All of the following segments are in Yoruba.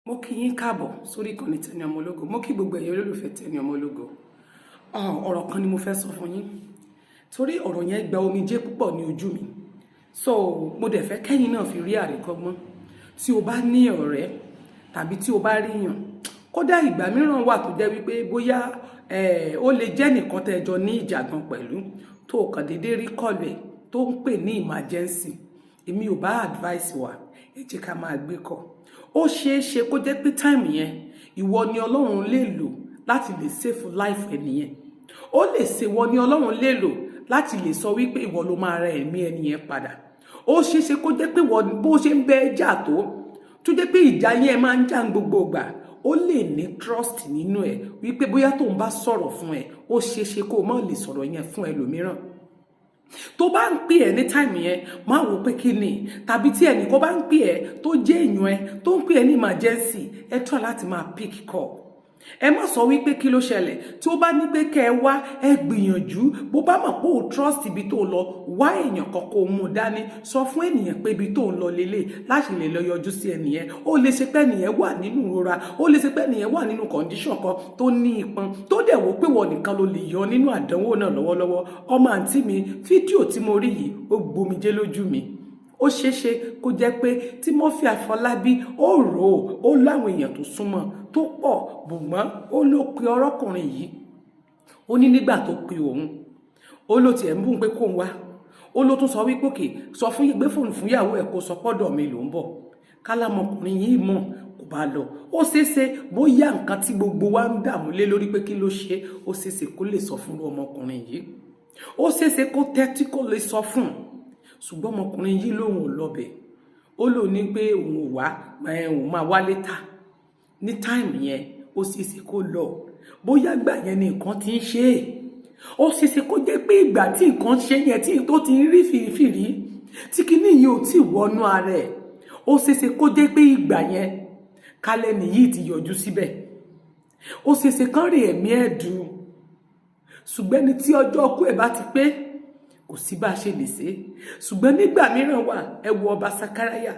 Mo kí yín káàbọ̀ sórí ìkànnì Tenny Ọmọ Ológo. Mo kí gbogbo ẹ̀yin olólùfẹ́ Tenny Ọmọ Ológo. Ọ̀rọ̀ kan ni mo fẹ́ sọ fún yín, torí ọ̀rọ̀ yẹn gba omijé púpọ̀ ní ojú mi. So mo dẹ̀ fẹ́ kẹ́yìn náà fi rí àríkọ́gbọ́n. Tí o bá ní ọ̀rẹ́ tàbí tí o bá ríyàn, kódà ìgbà mìíràn wà tó jẹ́ wípé bóyá ó lè jẹ́ nìkan tẹ́ jọ ní ìjà gan pẹ̀lú, tó kàn déédéé rí call ẹ̀ tó ń pè ní emergency, èmi ò bá advice wa, ẹ jẹ́ ká máa gbé call. Ó ṣeé ṣe kó jẹ́ pé time yẹn, ìwọ ni Ọlọ́run lè lò láti lè save life ẹnìyẹn. Ó lè ṣe ìwọ ni Ọlọ́run lè lò láti lè sọ wípé ìwọ ló máa ra ẹ̀mí ẹnìyẹn padà. Ó ṣeé ṣe kó jẹ́ pé bó ṣe ń bẹ jà tó jẹ́ pé ìjà yẹn máa ń jà gbogbo ìgbà, ó lè ní trust nínú ẹ wípé bóyá tóun bá sọ̀rọ̀ fún ẹ, ó ṣeé ṣe kó o má lè sọ̀rọ̀ yẹn fún ẹlòmíràn. Tó bá ń pè ẹ́ ní time yẹn, má wò pé kí ni, tàbí tí ẹnìkan bá ń pè ẹ́ tó jẹ́ èèyàn ẹ tó ń pè ẹ́ ní emergency, ẹ try láti máa pick call. Ẹ má sọ wípé kí ló ṣẹlẹ̀. Tí ó bá ní pé kẹ́ ẹ wá, ẹ gbìyànjú. Bó bá mọ̀ pé o trust ibi tó lọ, wá èèyàn kan kó mú un dání. Sọ fún ènìyàn pé ibi tó ń lọ lélẹ̀ láti lè lọ yọjú sí ẹnìyẹn. Ó lè ṣe pé ẹnìyẹn wà nínú ìrora, ó lè ṣe pé ẹnìyẹn wà nínú condition kan tó ní ìpọn, tó dẹ̀ wò pé wọ́n nìkan ló lè yọ nínú àdánwò náà lọ́wọ́lọ́wọ́. Ọmọ àǹtí mi, fídíò tí mo rí yìí, ó gbomijé lójú mi. Ó ṣeéṣe kó jẹ́ pé tí Murphy Àfọlábí ó rò ó láwọn èèyàn tó súnmọ́ tó pọ̀ bùgbọ́n, ó ló pe ọ̀rọ̀kùnrin yìí. Ó ní nígbà tó pe òun, ó ló tiẹ̀ ń bú pé kóun wá. Ó ló tún sọ wípé òkè sọ fún gbé fóònù fún ìyàwó ẹ̀ kó sọ pọ́dọ̀ mi ló ń bọ̀. Kálámọkùnrin yìí mọ̀ kó bá lọ. Ó ṣeéṣe bóyá nǹkan tí gbogbo wa ń dààmú lé lórí pé kí ló ṣe, ó ṣeéṣe kó lè sọ fún ọmọkùnrin yìí. Ó ṣeéṣe kó tẹ́tí kó lè sọ fún un, ṣùgbọ́n ọmọkùnrin yìí lòun ò lọbẹ̀. Ó lò ní pé òun ò wá, òun máa wá later. Ní time yẹn, ó ṣeéṣe kó lọ. Bóyá gbà yẹn ni nǹkan ti ń ṣe é. Ó ṣeéṣe kó jẹ́ pé ìgbà tí nǹkan ṣe yẹn, tí tó ti ń rí fìrífìrí, tí kinní yìí ò tí wọnú ara ẹ̀, ó ṣeéṣe kó jẹ́ pé ìgbà yẹn kálẹ̀ nìyí ti yọjú síbẹ̀. Ó ṣeéṣe kán rí ẹ̀mí ẹ̀ dùn. Ṣùgbọ́n ẹni tí ọjọ́ ọkú ẹ̀ bá ti pé, kò sí bá a ṣe lè ṣe. Ṣùgbọ́n nígbà mìíràn wà, ẹ wo ọba Sakaraya,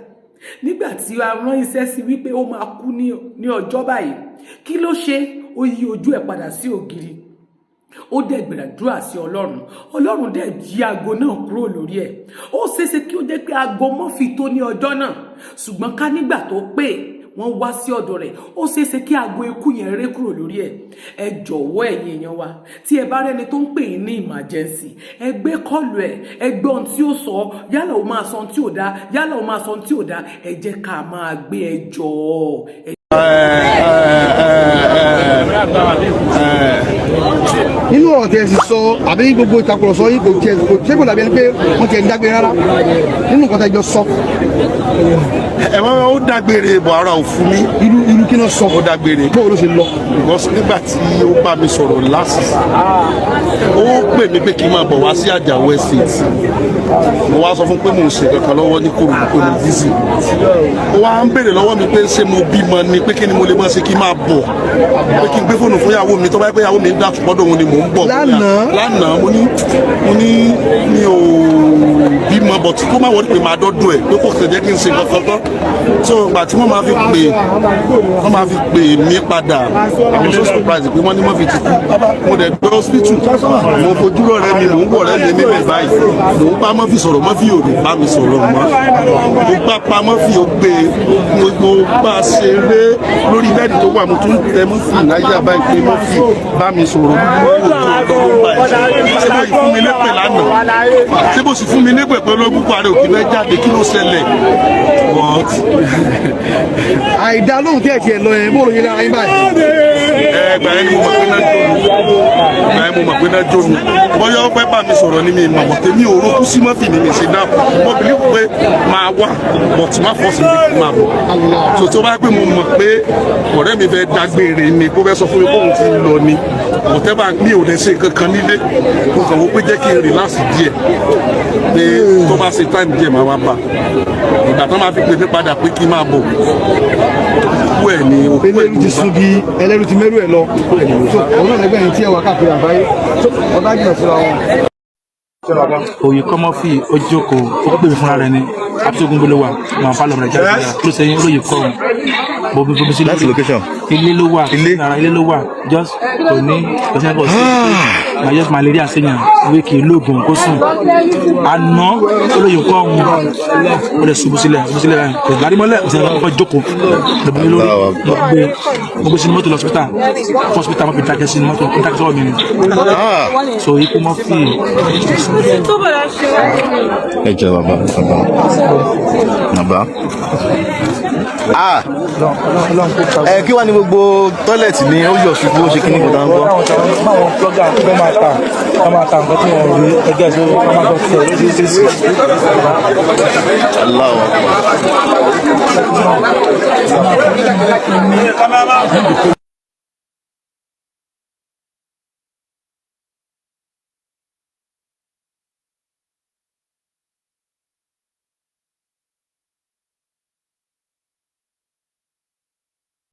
nígbà tí a rán iṣẹ́ sí wípé ó máa kú ní ọjọ́ báyìí, kí ló ṣe? Ó yí ojú ẹ̀ padà sí ògiri, ó dẹ̀ gbàdúrà sí Ọlọ́run. Ọlọ́run dẹ̀ yí aago náà kúrò lórí ẹ̀. Ó ṣeéṣe kí ó jẹ́ pé aago Murphy tó ní ọjọ́ náà, ṣùgbọ́n ká nígbà tó pé wọ́n wá sí ọ̀dọ̀ rẹ̀, ó ṣeéṣe kí aago ikú yẹn ré kúrò lórí ẹ̀. Ẹ jọ̀wọ́, ẹ̀yin èèyàn wa, tí ẹ bá rẹ́ni tó ń pè yín ní emergency, ẹ gbé call ẹ̀, ẹ gbọ́ ohun tí ó sọ. Yálà ó máa sọ ohun tí ò dáa, yálà ó máa sọ ohun tí ò dáa, ẹ jẹ́ ká máa gbé. Ẹ jọ̀ọ́. Nínú ọ̀rọ̀ tí ẹ sì sọ àbí gbogbo ìtakùrọ̀sọ yìí, kò tiẹ̀ kò ṣé kò dàbí ẹni pé wọ́n ti ẹ̀ ń dágbére rárá nínú nǹkan tí ẹ jọ sọ? Ẹ wọ́n ó dágbére bọ̀, ara ò fún mi. Irú kí náà sọ? Ó dágbére. Báwo ló ṣe lọ? Because nígbà tí ó bá mi sọ̀rọ̀ last, ó pè mí pé kí n máa bọ̀ wá sí Àjàó Estate. Mo wá sọ fún pé mò ń ṣe kankan lọ́wọ́ ní Kòròdú, pé mo busy. Ó wá ń béèrè lọ́wọ́ mi pé ṣé mo bímọ ni, pé kí ni mo lè máa ṣe, kí n máa bọ̀, pé kí n gbé fóònù fún ìyàwó mi, tó bá yẹ pé ìyàwó mi ń dà pọ́dọ̀ òun ni mò ń bọ̀. Lánàá? Lánàá. Mo ní mi ò bímọ, bọ̀ tí kó má wọlé pé máa dọ́dọ̀ ẹ̀, pé kò tẹ̀ jẹ́ kí n ṣe kankan tán. So ìgbà tí wọ́n máa fi pè mí padà, I'm so surprised pé wọ́n ní Murphy ti kú. Mo dẹ̀ gbé hospital, mo fojú rẹ̀ mi, mò ń wọ̀ rẹ́ mi níbẹ̀ báyìí, mò ń bá Murphy sọ̀rọ̀. Murphy ò lè bá mi sọ̀rọ̀ mọ́. Mo gbá pa Murphy, ó gbé. Mo bá ṣeré lórí bed tó wà. Mo tún tẹ Murphy láyà báyìí pé Murphy, bá mi sọ̀rọ̀. Gbogbo òjò ló ń bá ẹ̀ sọ̀rọ̀. Ṣé bó fún mi lépè lánàá? Ṣé bó sì fún mi lépè pé ológun parí òkè fẹ́ jáde? Kí ló ṣẹlẹ̀? But Àìdá lóhùn tí ẹ tiẹ̀ lọ yẹn, bó ló yẹ lára yín báyìí? Ẹ gbà yẹn ni mo mọ̀ pé náà jó mi. Gbà yẹn mo mọ̀ pé náà jó mi. Bóyá ó fẹ́ bá mi sọ̀rọ̀ ní mi mọ̀ mọ̀ tèmi ò rókú sí Murphy ní mi ṣe náà. Mo believe pé máa wá, but má force mi kí máa bọ̀. So tó bá pé mo mọ̀ pé ọ̀rẹ́ mi fẹ́ dágbére ni, kó fẹ́ sọ fún mi bóun ti lọ ni, whatever, mi ò lè ṣe kankan nílé. Mo kàn wọ́n pé jẹ́ kí n relax díẹ̀, pé tó bá ṣe time díẹ̀, máa wá bá. Ìgbà tó máa fi pè mí padà pé kí n máa bọ̀, òkú ẹ̀ ni òkú ẹ̀. Ẹlẹ́rú ti sungi, ẹlẹ́rú ti mẹ́rù ẹ̀ lọ. So òun náà lẹ́gbẹ̀ẹ́ yìí tí ẹ wà káàkiri àgbáyé, ọ̀dà jìnnà síra wọn. Òye kọ́mọ́fì ó jókòó, ó pè mí fúnra rẹ̀ ní abitogun gbolo wa màá bá lọ́mọdé jáde síra ló ṣe olóye kọ́ ọ̀hún bobi bobi sí Láti location? Ilé ló wà. Ilé? Ara ilé ló wà, just kò ní kò sí ẹ̀kọ́ sí na just malaria ṣèyàn wíkì lóògùn kó sùn. Àná olóye kọ́ ọ̀hún ó lè ṣubú sílẹ̀, ṣubú sílẹ̀ báyìí, kò lárí mọ́lẹ̀, kò sí ẹ̀kọ́ kọ́ jókòó lọ́bìnrin lórí. Mo gbé sínú mọ́tò lọ hospital, fún hospital mo fi dákẹ́ sínú mọ́tò, ó dákẹ́ sọ́wọ́ mi ni. So ikú mọ́ fi. Ẹ jẹ́ bàbá, bàbá, bàbá. Ah, ẹ kí wàá ní gbogbo tọ́lẹ̀tì ni ó yọ̀ ṣubú, ó ṣe kíní kò dáńgọ́. Báwọn blogger fẹ́ máa ta nǹkan tí wọ́n rí ẹgbẹ́ ìṣòro wọ́n máa gbọ́ tẹ̀ lóṣooṣù. Allahu Akbar.